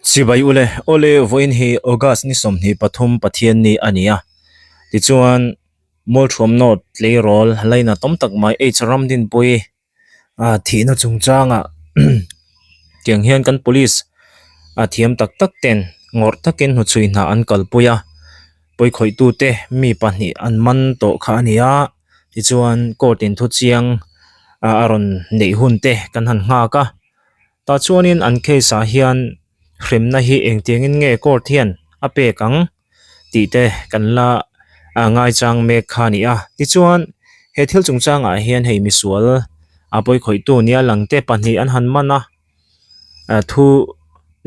Chibai ule, Awle vawiin hi August ni 23 Pathianni a ni a, tichuan Mualthuam North tleirawl laina tam tak mai H Ramdinpui ah thihna chungchangah tiang hian kan police a thiam tak tak ten ngawrh takin hnuchhui hna an kalpui a, pawikhawih tute mi pahnih an man tawh kha a ni a, tichuan court in thuchiang a rawn neih hun te kan han nghak a. Tah chuanin an case ah hian hremna hi engtiangin nge court hian a pek ang tih te kan la ngaichang mek kha a ni a. Tichuan he thil chungchangah hian hei misual a pawikhawihtu nia lang te pahnih an han man a, thu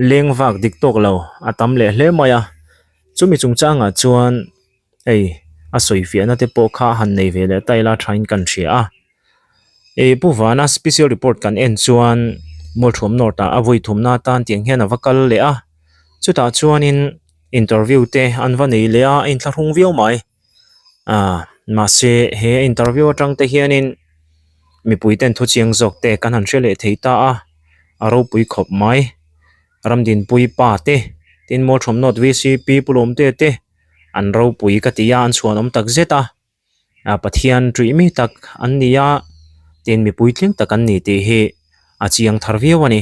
leng vak dik tawk lo a tam leh hle mai a. Chumi chungchangah chuan hei a sawifiahna te pawh kha a han nei ve leh ta ila thain kan hria a. Ih Pu Vana special report kan en chuan Mualthuam North ah a vawi thumna atan tiang hian a va kal leh a, chutah chuanin interview te an va nei leh a, a inthlahrung viau mai. Ah mahse he interview atang te hianin mipui ten thu chiang zawk te kan han hre leh thei ta a, a ropui khawp mai. Ramdinpui pa te, tin Mualthuam North VCP Pu Lawmte te an ropui ka ti a, an chhuanawm takzet a. ah Pathian ṭuih mi tak an ni a, tin mi puitling tak an ni tih hi a chiang thar viau a ni.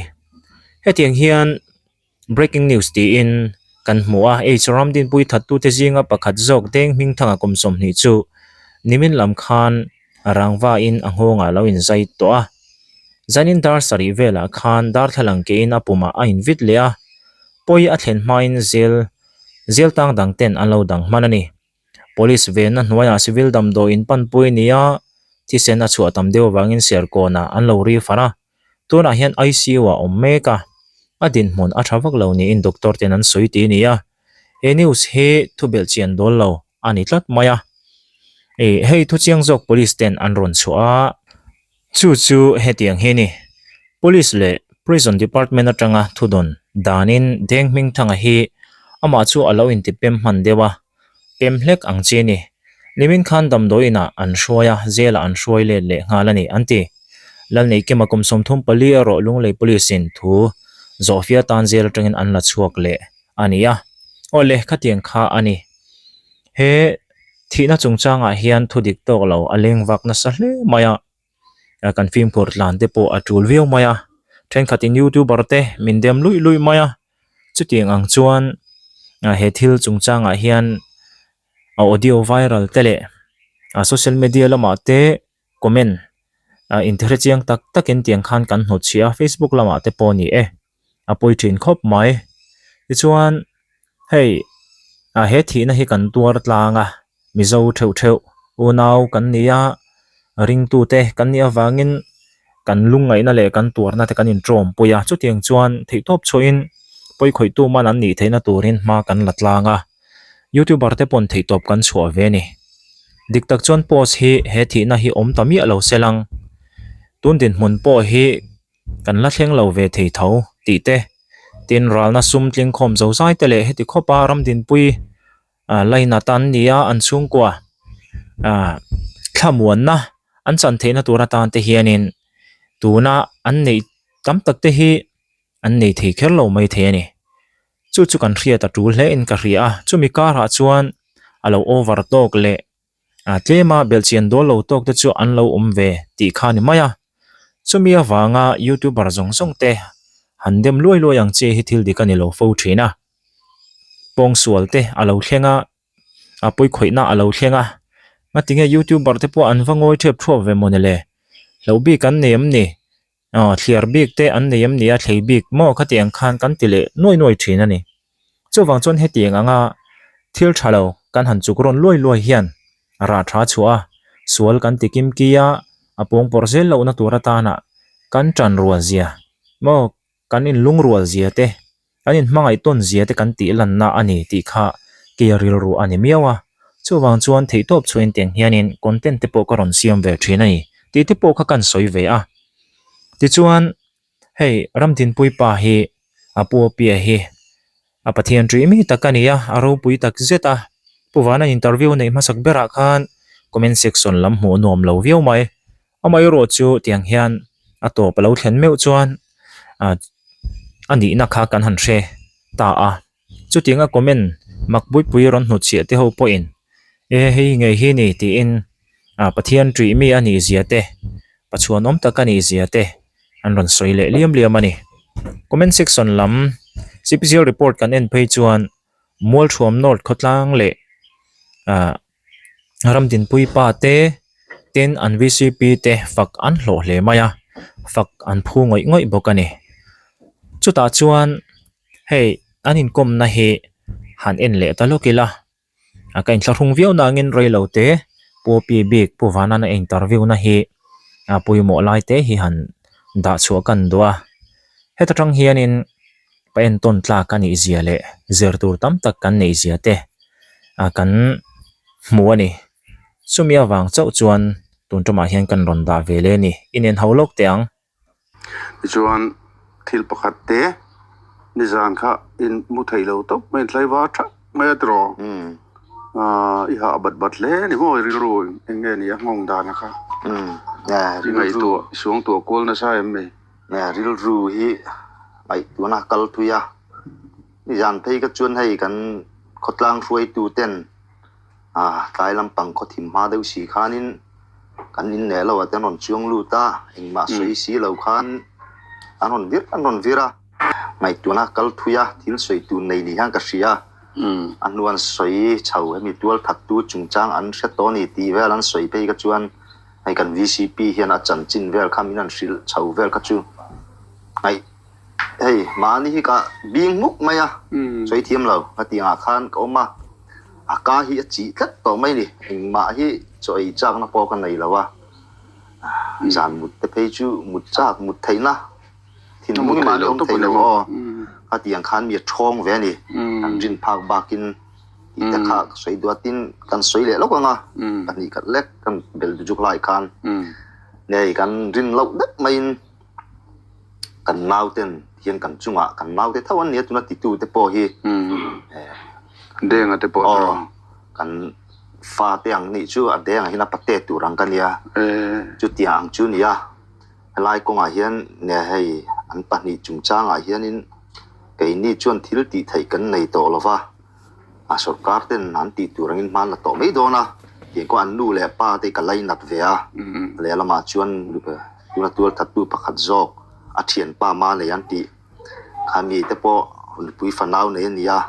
Hetiang hian breaking news tiin kan hmu a, H Ramdinpui thattute zinga pakhat zawk Deng Hmingthanga kum 20 chu nimin lam khan rangvain a nghawngah lo inzai tawh a. Zanin dar sarih velah khan darthlalang kein a pumah a invit leh a, pawi a thlen hmain zel zel tang dang ten an lo dang hman a ni. Police venna hnuaiah civil damdawi in panpui nia thisen a chhuah tam deuh avangin Serkawnah an lo ri far a, tunah hian ICU ah awm mek a, a dinhmun a tha vak lo niin doctor ten an sawi ti a ni a, he news hi thu belh chian dawl lo a ni tlat mai a, ih hei thu chiang zawk police ten an rawn chhuah a. Chu chu hetiang hi a ni. Police leh Prison Department atanga thudawn danin Deng Hmingthanga hi amah chu a lo intipem hman deuh a, pem hlek ang chi a ni. Nimin khan damdawi inah an hruai a, jail-ah an hruai let leh nghal a ni, an ti. Lalneihkima kum 34 erawh Lunglei Police in thu zawhfia tan jail atangin an la chhuak leh a ni a. Awle, khatiang kha a ni. He thihna chungchangah hian thu dik tawk lo a leng vak nasa hle mai a, kan fimkhur tlan te pawh a tul viau mai a, thenkhatin youtuber te min dem luih luih mai a, chutiang ang chuan he thil chungchangah hian a audio viral te leh a social media lamah te comment a inthehre chiang tak takin tiang khan kan hnawtchhiah a, facebook lamah te pawh a ni e. a pawi thin khawp mai tichuan hei ah he thihna hi kan tuar tlang a mizo theuh theuh unau kan ni a ringtute kan nih avangin kan lungngaihna leh kan tuarna te kan intawm pui a chutiang chuan theihtawp chhuahin pawikhawihtu man an nih theihna turin hma kan la tlang a youtuber te pawn theihtawp kan chhuah ve a ni dik tak chuan post hi he thihna hi awm ta miah lo se lang tun dinhmun pawh hi. Kan la thleng lo ve thei tho tih te, tin ralna sum tlingkhawm zo zai te leh heti khawpa ramdinpui ah lainat an ni a, an chhungkua ah thlamuanna an chan theihna tur atan te hianin tuna an neih tam tak te hi an nei thei kher lo mai thei a ni. Chu chu kan hriat a tul hle in ka hria a, chumi karah chuan a lo over tawk leh Ah tlema belhchian dawl lo tawk te chu an lo awm ve tih kha a ni mai a. Chumi avanga youtuber zawng zawng te han dem luai luai ang che hi thil dik a ni lo fo thin a. Pawngsual te a lo thleng a, a pawikhawihna a lo thleng a. Ngatinge youtuber te pawh an va ngawi thep thuap ve maw ni le? Hlauh bik an nei em ni? Aw thliar bik te an nei em ni a thlei bik maw khatiang khan kan ti leh nuai nuai thin a ni. Chuvang chuan hetiang anga thil tha lo kan han chuk rawn luai luai hian rah tha chhuah a, sual kan ti kim ki a, a pawng pawrh zel lohna tur atana kan tan rual zia maw kan inlungrual zia te Kan inhmangaih tawn zia te kan tih lanna a ni tih kha kei a rilru a ni miau a, chuvang chuan theihtawp chhuain tiang hianin content te pawh ka rawn siam ve thin a ni tih te pawh kha kan sawi ve a. Tichuan hei Ramdinpui pa hi a pu Apia hi a Pathian ṭih mi tak a ni a, a ropui tak zet a, Pu Vana'n interview neih hmasak berah khan comment section lam hmuh nuam lo viau mai. Amaherawhchu tiang hian a tawp a lo thlen meuh chuan ah a nihna kha kan han hre ta a. Chutianga comment mak puipui rawn hnutchhiah te ho pawhin e hei ngei hi ni tiin ah Pathian ṭih mi a nih zia te, Pachhuanawm tak a nih zia te an rawn sawi leh liam liam a ni. Comment section lam CPCL report kan en phei chuan Mualthuam North khawtlang leh ah Ramdinpui pa te tin an vcp te fak an hlawh hle mai a, fak an phu ngawih ngawih bawk a ni. Chutah chuan hei an inkawmna hi han en leh ta lawk ila a ka inthlahrung viau nangin reilo te Pu Pi bik Pu Vanana interview na hi a pawimawh lai te hi han dah chhuah kan duh a, heta tang hianin pa entawn tlak a nih zia leh zir tur tam tak kan neih zia te a kan hmu a ni. Chumi avang chauh chuan tun tumah hian kan rawn dah ve leh a ni. Inen ho lawk teh ang. Tichuan thil pakhat te nizan kha in mu thei lo tawp mai in tlaivar thak mai a tiraw aaa i hah bat bat hle ni maw i rilru eng nge ni a nghawng dan a kha i ngaihtuah i suangtuah kual nasa em mai. Rilru hi ngaihtuahna kal thui a, nizan phei ka chuan hei kan khawtlang hruaitu ten Tlai lampang khaw thim hma deuh si khanin kan inneh lo ah te an rawn chuang lut a, engmah sawi si lo khan an rawn vir an rawn vir a. Ngaihtuahna kal thui a, thil sawi tur nei ni hian ka hria. A hnu an sawi chho hemi tual thattu chungchang an hre tawh a ni tih vel an sawi phei kha chuan hei kan vcp hian a chanchin vel kha min han hrilh chho vel kha chu ngaih Hei, mahni hi ka bing hmuk mai a, sawi thiam lo, hetiangah khan ka awm a, a ka hi a chih tlat tawh mai ni, engmah hi chaw ei chakna pawh ka nei lo a, zan mut te phei chu mut chak mut theihna thinlung hi mahni awm thei lo aw, hetiang khan mi a thawng ve a ni, kan rin phak bakin tih te kha ka sawi duh a, tin kan sawi leh lawk ang a, pahnih khat lek kan bel dujuk lai khan nei kan rin loh deuh maiin. Kan nauten hian kan chungah kan naute tho an nia tuna titu te pawh hi Denga te pawh aw kan fate ang nih chu a denga hian a pate tur ang ka nia chutiang ang chu nia helai kawngah hian nia hei an pahnih chungchangah hianin keini chuan thil tih theih kan nei tawh lova. A sorkar ten an tih tur angin hma an la tawh mai dawn a, tiang kawng an nu leh pa te ka lainat ve a, lehlamah chuan tuna tual thattu pakhat zawk a thianpa ma nei an tih kha mi te pawh nupui fanau nei a ni a,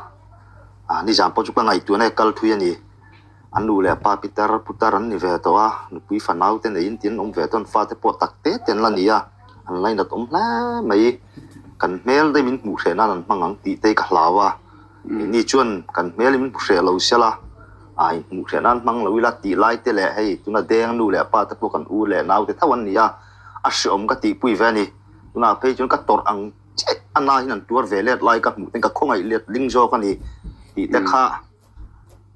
nizan pawh chu ka ngaihtuahna e kal thui a ni, an nu leh pa pitar putar an ni ve tawh a, nupui fanau te neiin tin an awm ve tawh a, an fate pawh tak te te an la ni a, an lainat awm hle mai, kan hmel daih min hmuh hreh nan an hmang ang tih te hi ka hlau a. Keini chuan kan hmel in hmu hreh lo sela, a inhmuh hreh nan hmang lo ila tih lai te leh hei tuna deng nu leh pa te pawh kan u leh nau te tho an ni a, a hreawm ka tihpui ve a ni. Tunah phei chuan ka tawrh ang chiah a na hian an tuar ve let lai ka hmuh ten ka khawngaih let ling zawk a ni tih te kha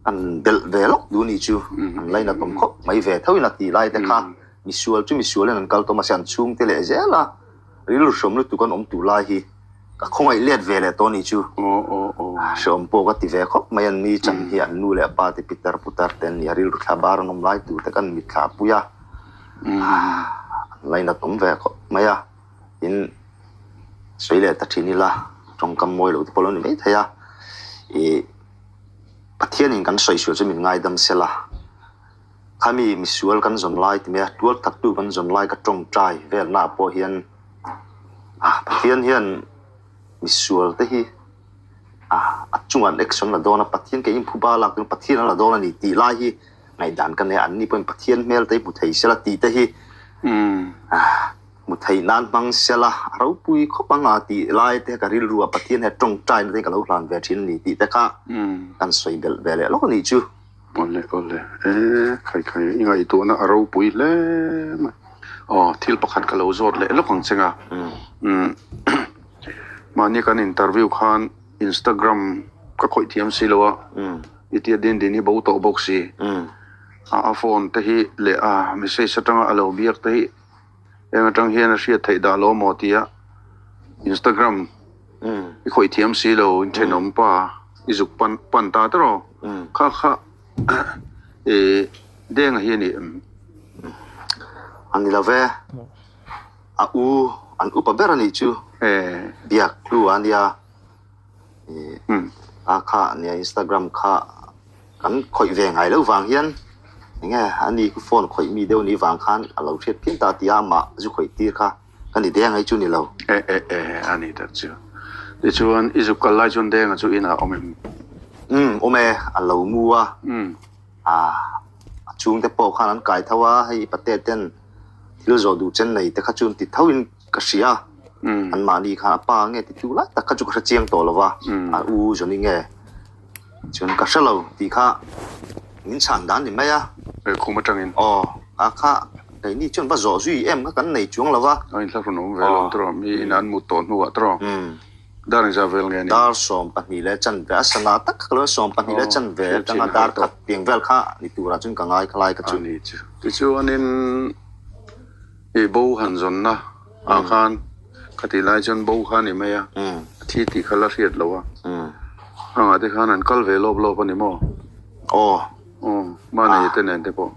an belh ve lawk duh ni chu an lainat awm khawp mai ve tho in a tih lai te kha misual chu misual in an kal tawh mahse an chhungte leh zel a. Rilru hrawm lutuk an awm tur lai hi ka khawngaih let ve leh tawh anih chu. Hreawm pawh ka ti ve khawp mai an ni chan hi an nu leh pa te pitar putar te an ni a rilru thla bar an awm lai tur te kan mitthla pui a an lainat awm ve khawp mai a tin sawi leh ta thin ila tawngkam mawi lo te pawh lo ni mai thei a ih Pathianin kan sawi sual chu min ngaidam sela. Khami misual kan zawn lai ti mai a, tual thattu kan zawn lai ka tawngtai velnaah pawh hian ah Pathian hian misual te hi ah a chungah an action la dawn a, Pathian kei inphuba lak chu Pathian a la dawn a ni tih lai hi ngaihdan ka nei a, anni pawhin Pathian hmel te hi hmu thei sela tih te hi ah hmu theih nan hmang sela a ropui khawp ang a tih lai te ka rilru ah Pathian hian tawngtaina te hi ka lo hlan ve thin a ni tih te kha kan sawi belh ve leh lawk a nih chu. Awle awle e khai khai i ngaihtuahna a ropui hle mai. Aw thil pakhat ka lo zawt leh lawk ang che nga. Umm mahni kan interview khan Instagram ka khawih thiam si lo a i tia din din hi bo tawh bawk si. A a phone te hi leh a message atanga a lo biak te hi Heng atang hian a hriat theih dah lo maw tia Instagram i khawih thiam si lo in thenawm pa i zuk pan pan ta tawrh aw kha kha i denga hi a ni em? A ni lo ve, a u an upa ber a nih chu biak hlu a nia. A kha nia Instagram kha kan khawih ve ngai loh vang hian enge ani khu phone khawih mi deuh ni vang khan a lo hriat phian ta tia amah zu khawih tir kha ka ni deng ai chu ni lo. E e e ani tak chu. Tichuan i zuk kal lai chuan denga chu inah awm em? Umm awm e, a lo mu a. A a chhungte pawh khan an kai tho a, hei pate ten thil zawh duh chen nei te kha chu an ti tho in ka hria a, an mahni khan a pa nge ti tu lai tak kha chu ka hre chiang tawh lo va, a u Johnny nge chuan ka hre lo tih kha min chhan dan ni mai a. Khum atangin. Aw, a kha keini chuan va zawh zui em kha kan nei chuang lo va. A inthlahrun awm ve lo tawh, mi in an mut tawh hnuah tawh. Dar engzah vel nge ni? Dar 12 leh chanve, a sana tak kha ka lo 12 leh chanve atanga dar khat piang vel kha ni turah chuan ka ngai khalai kha chu. A ni chu. Tichuanin i bo han zawnna ah khan khatih lai chuan bo kha a ni mai a, a thi tih kha la hriat lo a. Hangah te khan an kal ve lawp lawp a ni maw? Aw. Aw, Manei te nen te pawh.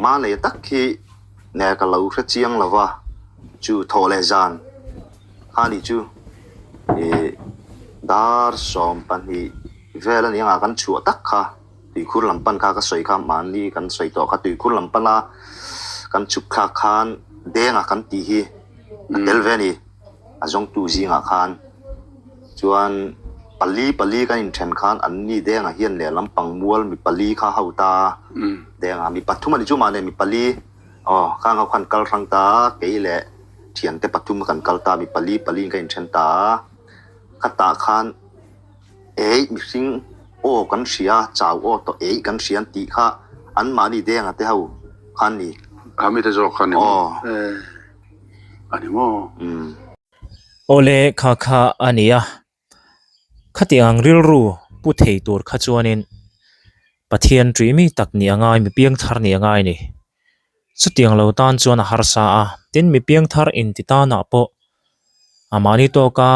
Manei tak hi ne ka lo hre chiang lo va, chu thawh leh zan. Kha nih chu ih dar 12 vel a ni anga kan chhuah tak kha tuikhur lam pan kha ka sawi kha mahni kan sawi tawh kha tuikhur lam pana kan chhuk thlak khan denga kan tih hi a tel ve a ni a zawngtu zingah khan chuan pali pali kan inthen khan an ni denga hian lehlam pang mual mi pali kha ho ta denga mi pathum a ni chu mahni mi pali. Aw, khang ho khan kal hrang ta, kei leh thiante pathum kan kal ta, mi pali pali in ka inthen ta a, khatah khan eih mihring aw kan hria, chau aw tawh eih kan hria an tih kha anmahni denga te ho khan ni. Kha mite zawk kha ni maw? A ni maw? Awle kha kha a ni a, Khatiang rilru pu thei tur kha chuanin Pathian ṭih mi tak nih a ngai, mi piangthar nih a ngai a ni. Chutiang lo tan chuan a harsa a, tin mi piangthar inti tanah pawh a mahni tawka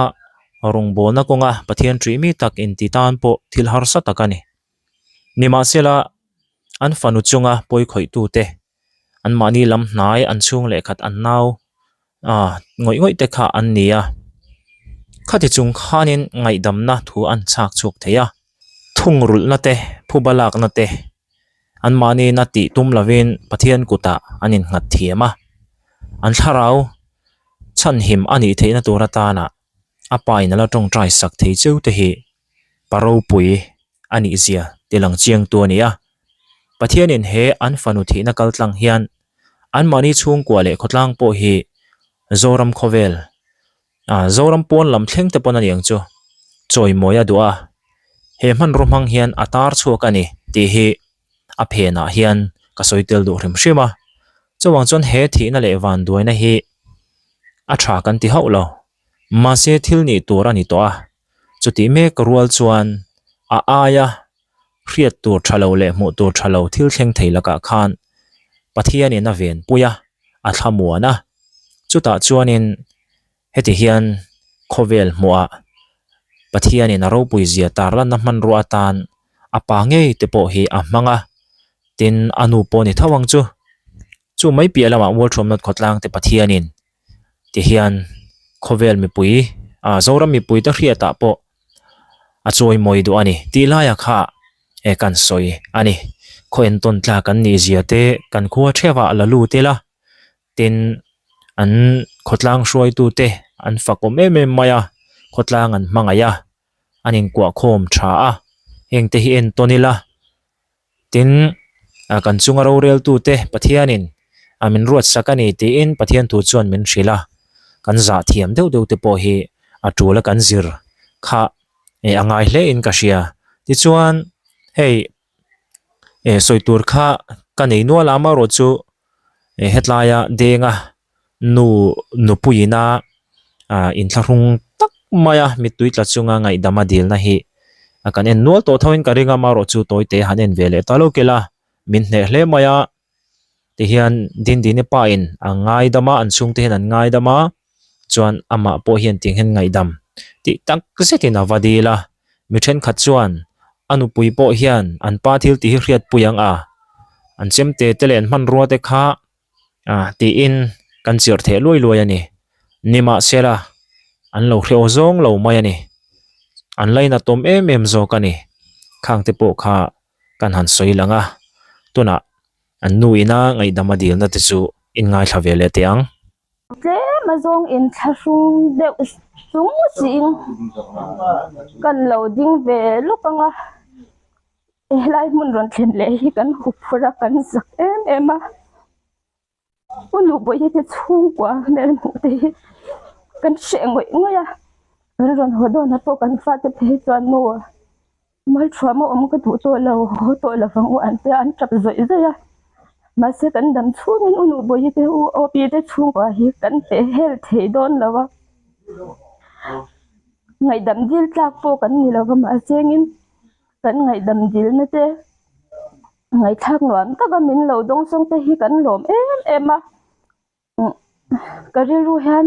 rawngbawlna kawnga Pathian ṭih mi tak inti tan pawh thil harsa tak a ni. Nimahsela an fanu chunga pawikhawih tute an mahni lam hnai an chhung leh khat an nau ah ngawih ngawih te kha an ni a khati chung khanin ngaihdamna thu an chhak chhuak thei a thungrulhna te phuba lakna te an mahni na tih tum lovin Pathian kutah an innghat thiam a an thlarau chhanhim a nih theihna tur atana a pa in a la tawngtai sak thei cheu te hi pa ropui a nih zia ti lang chiang tu a ni a. Pathianin he an fanu thihna kal tlang hian anmahni chhungkua leh khawtlang pawh hi Zoram khawvel ah Zoram pawn lam thleng te pawn a ni ang chu chawimawi a duh a, he hmanraw hmang hian a tar chhuak a ni tih hi a phenah hian ka sawi tel duh hrim hrim a. Chuvang chuan he thihna leh vanduaina hi a tha kan ti hauh lo. Mahse thil nih tur a ni tawh a, chutih mek rual chuan a aia hriat tur tha lo leh hmuh tur tha lo thil thleng thei lakah khan Pathianin a venpui a, a thlamuan a. Chutah chuanin heti hian khawvel hmuhah Pathianin a ropui zia tarlanna hmanrua atan a pa ngei te pawh hi a hmang a, tin a nu pawh a ni tho ang chu. Chu mai piah lamah Mualthuamnawt khawtlang te Pathianin ti hian khawvel mipui ah Zoram mipui te hriatah pawh a chawimawi duh a ni tih laiah kha e kan sawi a ni. Khaw entawn tlak an nih zia te kan khua theuhah la lut ila tin an khawtlang hruaitu te an fakawm em em mai a, khawtlang an hmangaih a, an inkuahkhawm tha a, heng te hi entawn ila. Tin, kan chunga roreltute Pathianin min ruatsak a ni tiin Pathian thu chuan min hrilh a, kan zah thiam deuh deuh te pawh hi a tul a kan zir kha a ngai hle in ka hria. Tichuan, hei sawi tur kha ka nei nual a, amaherawhchu hetlaia denga nu nupuiin a ah inthlahrung tak mai a mittui tla chunga ngaihdam a dilna hi a kan en nual tawh tho in ka ring a amaherawhchu tawi te han en ve leh ta lo kela min hneh hle mai a tihian Dindini pa in a ngaidam a an chhungte hian an ngaidam a chuan amah pawh hian tiang hian ngaihdam tih tak zetin a va dil a mi thenkhat chuan a nupui pawh hian an pa thil tih hi hriatpui ang a an chemte te leh an hmanrua te kha. ah tiin kan chirh theh luai luai a ni. Nimahsela an lo hreu zawng lo mai a ni. An lainatawm em em zawk a ni. Khang te pawh kha kan han sawi lang a, tunah an nu ina ngaihdam a dilna te chu in ngaithla ve leh teh ang. Tlem a zawng inthlahrung deuh chung siin kan lo ding ve lawk ang a, helai hmun rawn thlen leh hi kan huphurh a, kan zak em em a. U Nubawihi te chhungkua hmel hmuh te hi kan hreh ngawih ngawih a, kan rawn haw dawnah pawh kan fate phei chuan nu Malthuam a awm ka duh tawh lo, haw tawh lo vang u an tia an tap zawih zawih a, mahse kan dam chhungin U Nubawihi te U Opi te chhungkua hi kan peh hel thei dawn lo a, ngaihdam dil tlak pawh kan ni lo va mahse engin kan ngaihdam dilna te. Ngaihthlak nuam taka min lo dawng sawng te hi kan lawm em em a, ka rilru hian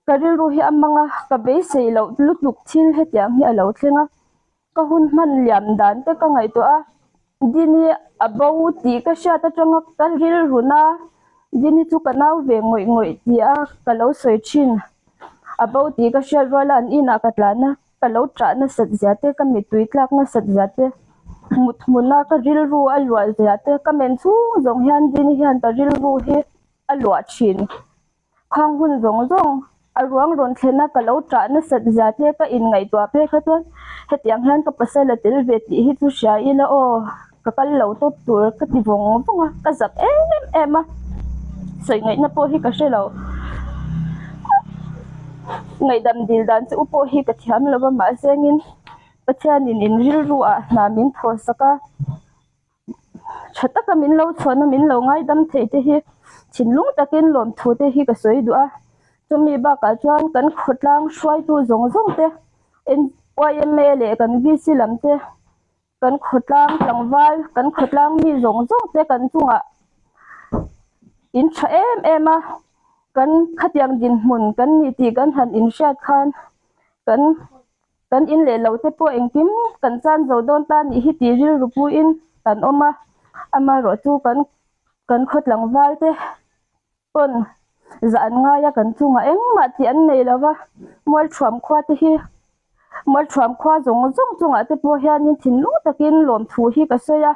ka rilru hi a mang a, ka beisei loh lutuk thil hetiang hi a lo thleng a, ka hun hman liam dan te ka ngaihtuah a, Dini a bo tih ka hriat atanga ka rilru na, Dini chu ka nau ve ngawih ngawih tih a ka lo sawi thin, a bo tih ka hriat ruala an inah ka tlan a. Ka lo ṭah nasat zia te, ka mittui tlak nasat zia te, mut hmuna ka rilru a luah zia te, ka men chhung zawng hian Dini hian ka rilru hi a luah ṭhin. Khang hun zawng zawng a ruang rawn thlena ka lo ṭah nasat zia te ka inngaihtuah phei kha chuan hetiang hian ka pasal a tel ve tih hi chu hria ila aw. Ka kal lo tawp tur ka ti vawng vawng a, ka zak em em a, sawi ngaihna pawh hi ka hre lo. Ngaihdam dil dan che u pawh hi ka thiam lo va, mahse engin Pathianin in rilru ah hna min thaw sak a, tha taka min lo chhuahna min lo ngaidam thei te hi thinlung takin lawmthu te hi ka sawi duh a, chumi bakah chuan kan khawtlang hruaitu zawng zawng te yma leh kan VC lam te. Kan khawtlang tlangval, kan khawtlang mi zawng zawng te kan chungah in tha em em a, kan khatiang dinhmun kan ni tih kan han inhriat khan kan kan in leh lo te pawh engkim kan chan zo dawn ta nih hi tih rilru puiin kan awm a, amaherawhchu kan kan khaw tlangval te pawn zah an ngai a kan chungah engmah tih an nei lo va, Mualthuam khua te hi Mualthuam khua zawng zawng chungah te pawh hianin thinlung takin lawmthu hi ka sawi a,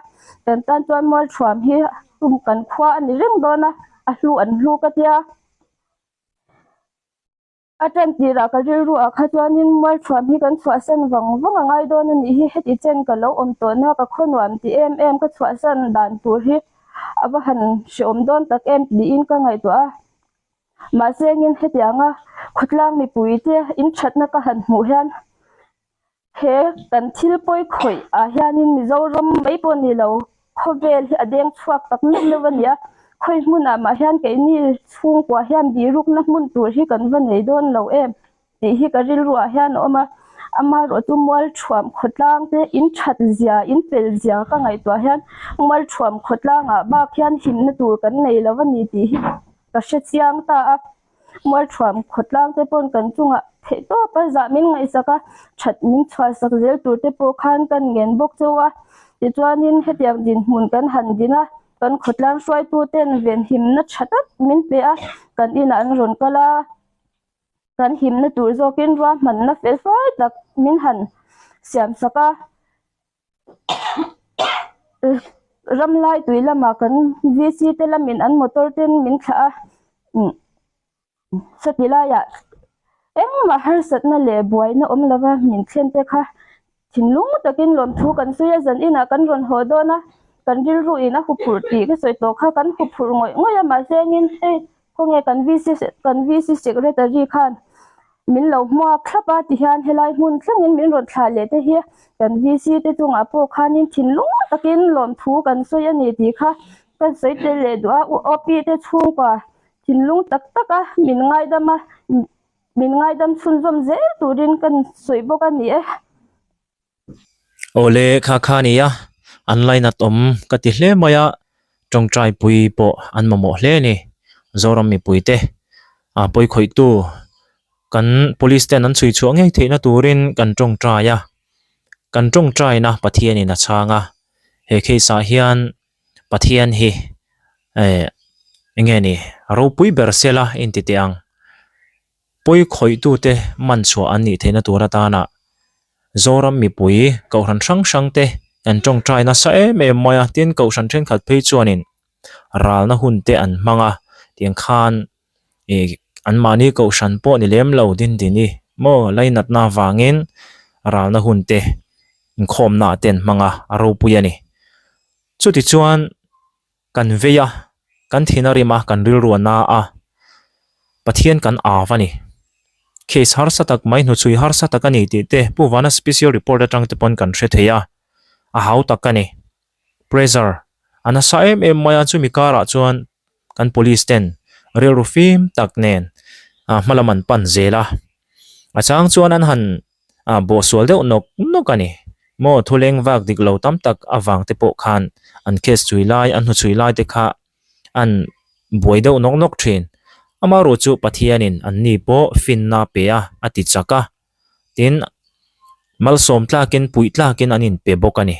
kan tan chuan Mualthuam hi tum kan khua a ni reng dawn a, a hlu an hlu ka tia. A tan tirah ka rilru ah kha chuanin Mualthuam hi kan chhuahsan vang vang a ngai dawn a nih hi, heti chen ka lo awm tawhna ka khaw nuam ti em em ka chhuahsan dan tur hi a va han hreawm dawn tak em tiin ka ngaihtuah a. Mahse engin hetianga khawtlang mipuite inthatna ka han hmuh hian He kan thil pawi khawih ah hianin Mizoram mai pawh ni lo, khawvel hi a deng chhuak tak meuh meuh a ni a, khawi hmunah mah hian keini chhungkua hian birukna hmun tur hi kan va nei dawn lo em tih hi ka rilru ah hian a awm a, amaherawhchu Mualthuam khawtlang te in that zia, in pel zia ka ngaihtuah hian Mualthuam khawtlang ah bak hian himna tur kan nei lo a ni tih hi ka hre chiang ta a. Mualthuam khawtlang te pawn kan chungah theih tawp a zah min ngaihsak a, that min chhuahsak zel tur te pawh khan kan ngen bawk chauh a. Tichuanin hetiang dinhmun kan han din a, kan khawtlang hruaitu ten venhimna tha tak min pe a, kan inah an rawn kal a, kan himna tur zawkin ruahmanna fel fai tak min han siamsak a. Ramlai tui lamah kan VC te lamin an motor ten min thlah a sawti laiah engmah harsatna leh buaina awm lova min thlen te kha thinlung takin lawmthu kan sawi a zan inah kan rawn haw dawn a kan rilru in a huphurh tih ka sawi tawh kha kan huphurh ngawih ngawih a mahse engin hei khawnge kan VC kan VC secretary khan Min lo hmuak thlap a tihian helai hmun thlengin min rawn thlah leh te hi kan VC te chungah pawh khanin thinlung takin lawmthu kan sawi a ni tih kha kan sawi tel leh duh a, OP te chhungkua thinlung tak tak a min ngaidam a, min ngaidam chhunzawm zel turin kan sawi bawk a ni e. Awle kha kha a ni a, an lainat awm ka ti hle mai a, tawngtai pui pawh an mamawh hle a ni. Zoram mipui te a pawi khawihtu kan police ten an chhui chhuah ngei theihna turin kan tawngtai a, kan tawngtaina Pathianin a chhang a, he case ah hian Pathian hi eh eng nge ni ropui ber sela inti teh ang. Pawi khawihtute man chhuah an nih theihna tur atana Zoram mipui kohhran hrang hrang te an tawngtai nasa em em mai a, tin kohhran thenkhat phei chuanin ralna hun te an hmang a, tiang khan ih anmahni kohhran pawh ni lem lo din dini maw lainatna avangin ralna hun te inkhawmna ah te an hmang a, a ropui a ni. Chutichuan. Kan vei a, kan thin a rim a, kan rilru a na a, Pathian kan av a ni. Case harsa tak mai hnuchhui harsa tak a ni tih te Pu Vana special report atang te pawn kan hre thei a, a hau tak a ni. Pressure a nasa em em mai a, chumi karah chuan kan police ten rilru fim tak nen hmalam an pan zel a, a chang chuan an han a bawhsual deuh nawk nawk a ni. Maw thuleng vak dik lo tam tak avang te pawh khan an case chhui lai, an hnuchhui lai te kha an buai deuh nawk nawk thin. Amaherawh chu Pathianin an ni pawh finna pe a, a ti chak a. Tin, malsawm tlakin puih tlakin an inpe bawk a ni.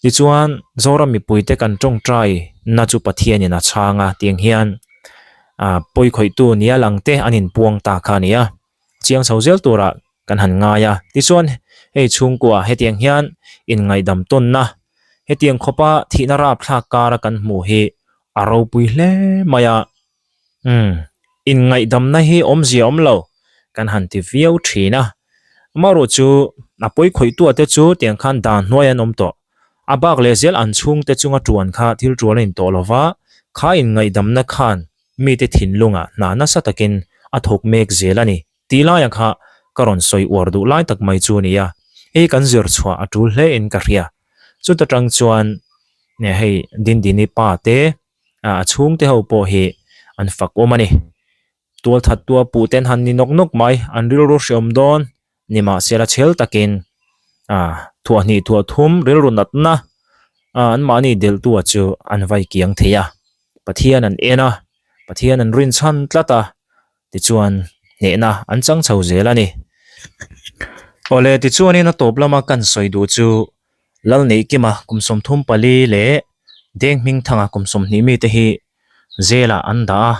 Tichuan, Zoram mipuite kan tawngtai na chu Pathianin a chhang a, tiang hian pawikhawihtu nia lang te an inpuang ta kha a ni a. Chiang chho zel turah kan han ngai a. Tichuan, hei chhungkua hetiang hian inngaihdam tawnna, hetiang khawpa thihna rapthlak kara kan hmuh hi a ropui hle mai a. Umm, inngaihdamna hi awmzia awm lo kan han ti viau thin a. Amaherawh chu a pawi khawihtua te chu tiang khan dan hnuai an awm tawh. A bak leh zel an chhungte chunga tuan kha thil tual a intawh lo va, kha inngaihdamna khan mite thinlungah hna nasa takin a thawk mek zel a ni tih laia kha ka rawn sawi uar duh lai tak mai chu a ni a, hei kan zir chhuah a tul hle in ka hria. Chuta tang chuan hei Dindini pa te a chhungte ho pawh hi an fak awm a ni. Tualthat tua puh ten han ni nawk nawk mai, an rilru hreawm dawn Nimahsela chhel takin thuah hnih thuah thum rilru natna anmahni delhtua chu an vai kiang thei a. Pathian an en a, Pathian an rinchhan tlat a, tichuan hnehna an chang chho zel a ni. Awle, tichuanin a tawp lama kan sawi duh chu Lalneihkima kum 34 leh Denghmingthanga kum 20 mite hi zelah an dah a,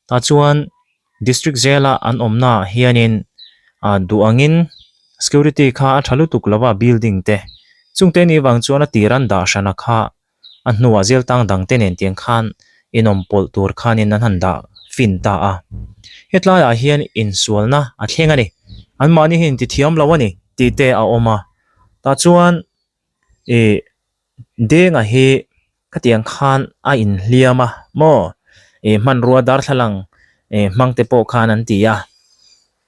tah chuan District zela an awmna ah hianin ah duh angin security kha a tha lutuk lo a building te chungte nih vang chuan a tir an dah hran a kha a hnuah zel tang dang te nen tiang khan inawm pawlh tur khanin an han dah fin ta a hetlai ah hian insualna a thleng a ni anmahni hi intithiam lo a ni tih te a awm a tah chuan ih Denga hi khatiang khan a inhliam a maw ih hmanrua darthlalang ih hmang te pawh khan an ti a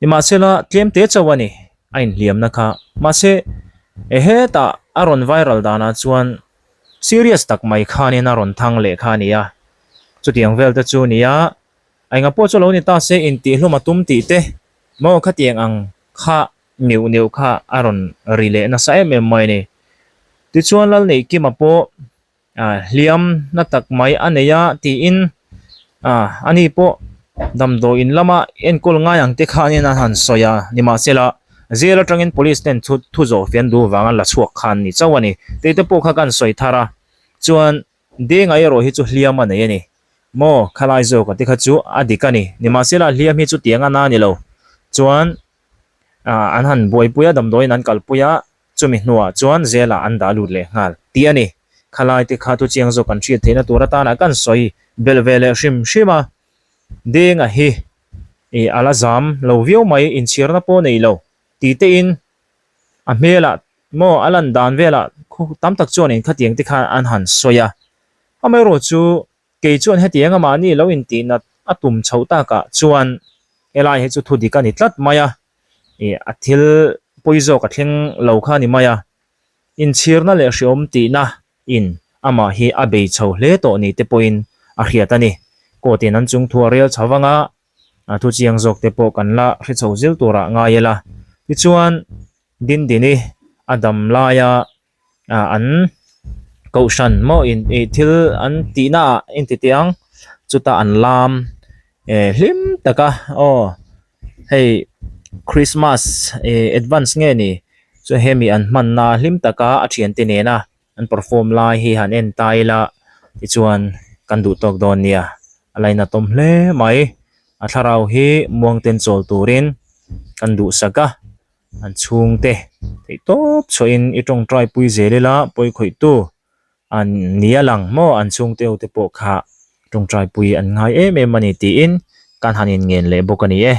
nimahsela tlem te chauh a ni a inhliamna kha mahse eh hetah a rawn viral danah chuan serious tak mai khanin a rawn thang leh kha a ni a chutiang vel te chu a ni a enga pawh chu lo ni ta se intihhlum a tum tih te maw khatiang ang kha. Neuh neuh kha a rawn ri leh nasa em em mai a ni. Tichuan Lalneihkima pawh hliam na tak mai a nei a tiin ani pawh damdawiin lama enkawl ngai ang te khanin a han sawi a, nimahsela jail atangin police ten thu thu zawh fian duh vanga la chhuak khan ni chauh a ni. Tei te pawh kha kan sawi thar a, chuan Denga erawh hi chu hliam a nei a ni. Maw khalai zawk a te kha chu a dik a ni, nimahsela hliam hi chu tiang a na ni lo. Chuan ah an han buaipui a damdawiin an kalpui a chumi hnuah chuan zelah an dah lut leh nghal tih a ni. Khalai te kha thu chiang zawk kan hriat theihna tur atana kan sawi belh ve leh hrim hrim a, Denga hi ih a la zam lo viau mai inchhirna pawh nei lo tih te in a hmelah maw a lan dan velah khu tam tak chuan in khatiang te kha an han sawi a, amaherawhchu chu Kei chuan hetiang a mahni lo intihnat a tum chhoh takah chuan helai hi chu thu dik a ni tlat mai a, ih a thil pawi zawk a thleng lo kha a ni mai a, inchhirna leh hreawm tihna in amah hi a bei chho hle tawh ni te pawhin a hriat a ni. Court in an chung thu a rel chho vang a, a thu chiang zawk te pawh kan la hre chho zil turah ngai ila. Tichuan Dindini a dam laia ah an kohhran maw in ih thil an tih na ah inti teh ang chutah an lam eh hlim tak a aw hei christmas eh advance nge ni chu hemi an hman na hlim tak a a thiante nena an perform lai hi han en ta ila tichuan kan duh tawk dawn nia a lainatawm hle mai. A thlarau hi muangten chawl turin kan duhsak a, an chhungte theihtawp chhuahin i tawngtai pui zel ila pawikhawihtu an ni a lang maw an chhungte ho te pawh kha tawngtai pui an ngai em em a ni tiin kan han inngen leh bawk a ni e.